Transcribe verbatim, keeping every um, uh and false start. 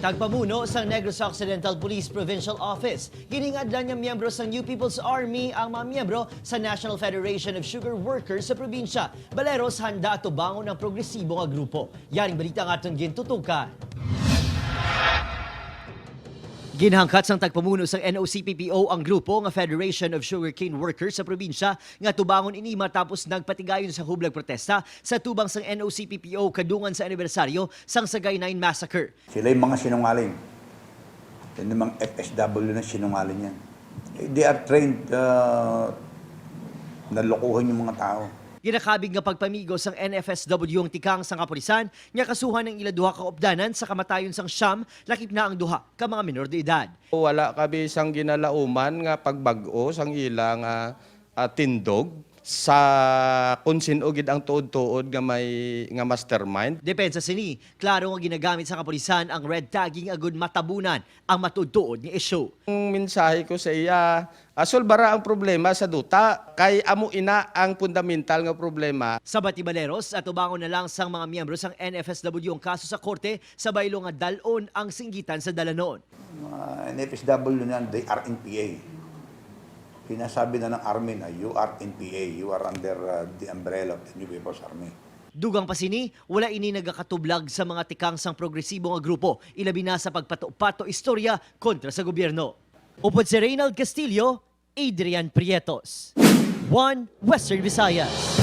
Tagpamuno sang Negros Occidental Police Provincial Office, giningadlan nga miyembro sang New People's Army ang mga miyembro sa National Federation of Sugar Workers sa probinsya. Baleros, handa tubangon ang progresibo nga grupo. Yaring balita nga aton gintutukan. Ginhangkat sang tagpamuno sang N O C P P O ang grupo nga Federation of Sugarcane Workers sa probinsya nga tubangon ini matapos nagpatigayon sa hublag protesta sa tubang sang N O C P P O kadungan sa anibersaryo sang Sagay Nine Massacre. Sila yung mga sinungaling. Yung mga F S W na sinungaling yan. Eh, they are trained, uh, na lokohin yung mga tao. Ginakabig nga pagpamigo sang N F S W ang tikang sang kapulisan nga kasuhan ang ila duha ka updanan sa kamatayon sang siyam, lakip na ang duha ka mga menor de edad. Wala kami sang ginalauman nga pagbag-o sang ila nga, ah, tindog sa kung sin-o gid ang tuod-tuod nga may, nga mastermind. Depensa sini, klaro nga ginagamit sa kapulisan ang red tagging agud matabunan ang matuod-tuod nga isyu. Ang mensahe ko sa iya, ah, sulbara ang problema sa duta, kay amo ina ang fundamental nga problema. Sa Batibaleros, atubangon na lang sang mga miyembro sang N F S W ang kaso sa korte sa baylo nga dal-on ang singgitan sa dalanon. Mga N F S W na, they are N P A. Sinasabi na ng army na, "You are N P A, you are under, uh, the umbrella of the New People's Army." Dugang pa sini, wala ini nagakatublag sa mga tikang sang progresibo nga grupo, ilabi na sa pagpato-pato istorya kontra sa gobyerno. Upod si Reynald Castillo, Adrian Prietos, One Western Visayas.